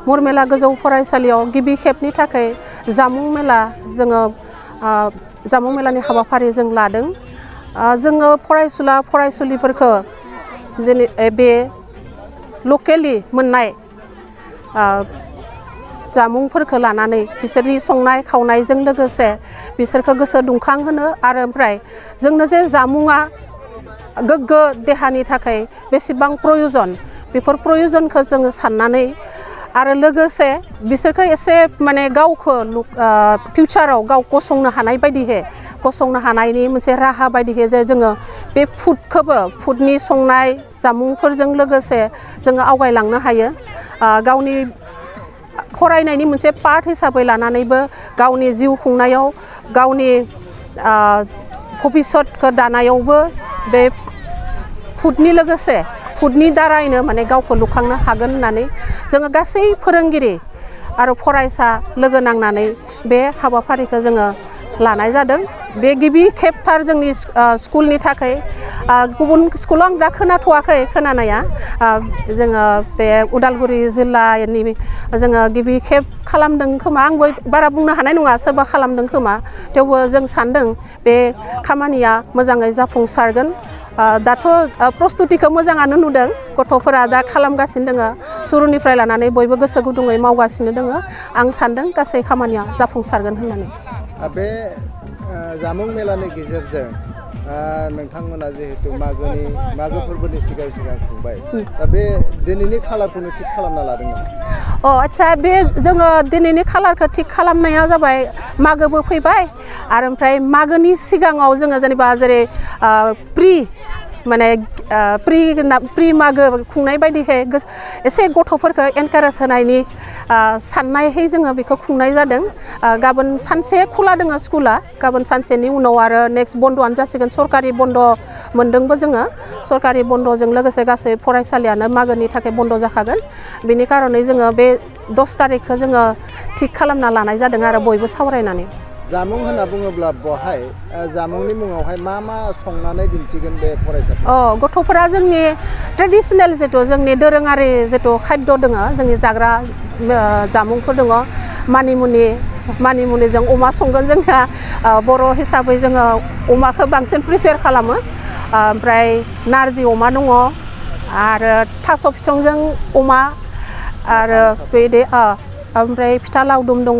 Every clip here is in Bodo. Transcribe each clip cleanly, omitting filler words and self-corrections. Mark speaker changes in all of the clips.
Speaker 1: मुरमेला गोजौ फरायसालियाव गिबि खेबनि थाखाय जामुं मेला जोङो जामुं मेलानि हाबाफारि जों लादों जोङो फरायसुला फरायसुलिफोरखौ जेने बे लकेलि मोननाय जामुंफोरखौ लानानै बिसोरनि संनाय खावनायजों लोगोसे बिसोरखौ गोसो दुंखांहोनो आरो ओमफ्राय जोंनो जे जामुङा गोग्गो देहानि थाखाय बेसेबां प्रयोजन बेफोर प्रयोजनखौ जोङो साननानै आरो लोगोसे बिसोरखौ एसे माने गावखौ फिउचाराव गाव गसंनो हानाय बायदिहे गसंनो हानायनि मोनसे राहा बायदिहे जे जोङो बे फुडखौबो फुडनि संनाय जामुंफोरजों लोगोसे जोङो आवगायलांनो हायो गावनि फरायनायनि मोनसे पार्ट हिसाबै लानानैबो गावनि जिउ खुंनायाव गावनि भबिष्यतखौ दानायावबो बे फुडनि लोगोसे फुडनि दारायनो माने गावखौ लुखांनो हागोन होननानै जोङो गासै फोरोंगिरि आरो फरायसा लोगो नांनानै बे हाबाफारिखौ जोङो लानाय जादों बे गिबि खेबथार जोंनि स्कुलनि थाखाय गुबुन स्कुलाव आं दा खोनाथ'वाखै खोनानाया जोङो बे उदालगुरि जिल्लानि जोङो गिबि खेब खालामदों खोमा आंबो बारा बुंनो हानाय नङा सोरबा खालामदों खोमा थेवबो जों सानदों बे खामानिया मोजाङै जाफुंसारगोन दाथ' प्रस्तुतिखौ मोजाङानो नुदों गथ'फोरा दा खालामगासिनो दङ सुरुनिफ्राय लानानै बयबो गोसो गुदुङै मावगासिनो दङ आं सानदों गासै खामानिया जाफुंसारगोन होननानै
Speaker 2: बे जामुं मेलानि गेजेरजों नोंथांमोना जिहेतु मागो फोरबोनि सिगां खुंबाय दा बे दिनैनि खालारखौनो थिग खालामना लादों नामा
Speaker 1: आच्छा बे जोङो दिनैनि खालारखौ थिग खालामनाया जाबाय मागोबो फैबाय आरो ओमफ्राय मागोनि सिगाङाव जोङो जेनेबा जेरै प्रि मागो खुंनाय बायदिहाय एसे गथ'फोरखौ एनकारेज होनायनि साननायहै जोङो बेखौ खुंनाय जादों गाबोन सानसे खुला दङ स्कुला गाबोन सानसेनि उनाव आरो नेक्स्ट बन्द'आनो जासिगोन सरकारि बन्द' मोनदोंबो जोङो सरकारि बन्द'जों लोगोसे गासै फरायसालियानो मागोनि थाखाय बन्द' जाखागोन बेनि कारनै जोङो बे 10 तारिखखौ जोङो थिग खालामना लानाय जादों आरो बयबो सावरायनानै
Speaker 2: जामुं होनना बुङोब्ला बहाय जामुंनि मुङावहाय मा संनानै दिन्थिगोन बे फरायसाफोरा
Speaker 1: गथ'फोरा जोंनि ट्रेडिशनेल जितु जोंनि दोरोङारि जितु खाद्य दङ जोंनि जाग्रा जामुंफोर दङ मानिमुनिजों अमा संगोन जोंहा बर' हिसाबै जोङो अमाखौ बांसिन प्रिफेयार खालामो ओमफ्राय नारजि अमा दङ आरो थास' बिसंजों अमा आरो बेदि ओमफ्राय फिथा लावदुम दङ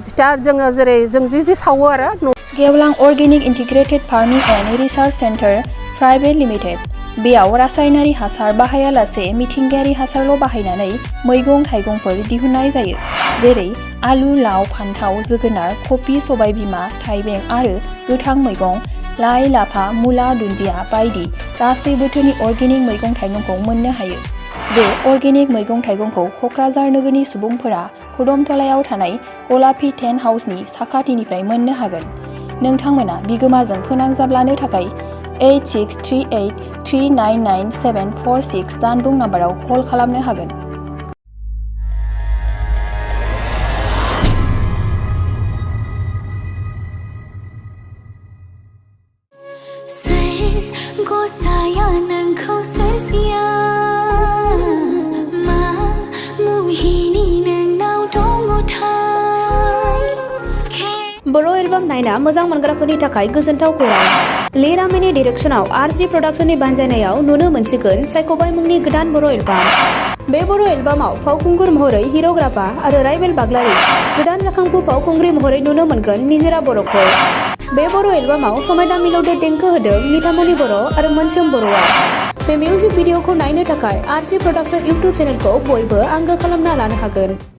Speaker 1: फिथा जोङो जेरै जों जि सावो आरो
Speaker 3: गेवलां organic integrated farming and research centre private limited बेयाव रासायनारि हासार बाहायालासे मिथिंगायारि हासारल' बाहायनानै मैगं थाइगंफोर दिहुननाय जायो जेरै आलु लाव फान्थाव जोगोनार कफि सबायबिमा थाइबें आरो गोथां मैगं लाइ लाफा मुला दुन्दिया बायदि गासै बोथोरनि अर्गेनिक मैगं थाइगंखौ मोननो हायो बे अर्गेनिक मैगं थाइगंखौ क'क्राझार नोगोरनि सुबुंफोरा खुदमतलायाव थानाय गलापी टेन्ट हाउसनि साखाथिनिफ्राय मोननो हागोन नोंथांमोना बिगोमाजों फोनांजाबलानो थाखाय 8638399746 जानबुं नाम्बाराव कल खालामनो हागोन
Speaker 4: बर' एलबाम नायना मोजां मोनग्राफोरनि थाखाय गोजोनथाव खौरां लिरामिनि डिरेक्शनाव आरजी प्रडाक्शननि बानजायनायाव नुनो मोनसिगोन सायख'बाय मुंनि गोदान बर' एलबाम बे बर' एलबामाव फावखुंगुर महरै हिर'ग्राफा आरो राइबेल बाग्लारि गोदान जाखांफु फावखुंग्रि महरै नुनो मोनगोन निजिरा बर'खौ बे बर' एलबामाव समायना मिलौदो देंखो होदों निथामनि बर' आरो मोनसोम बर'आ बे मिउजिक भिडिअखौ नायनो थाखाय आरजी प्रडाक्शन इउटुब चेनेलखौ बयबो आंगो खालामना लानो हागोन।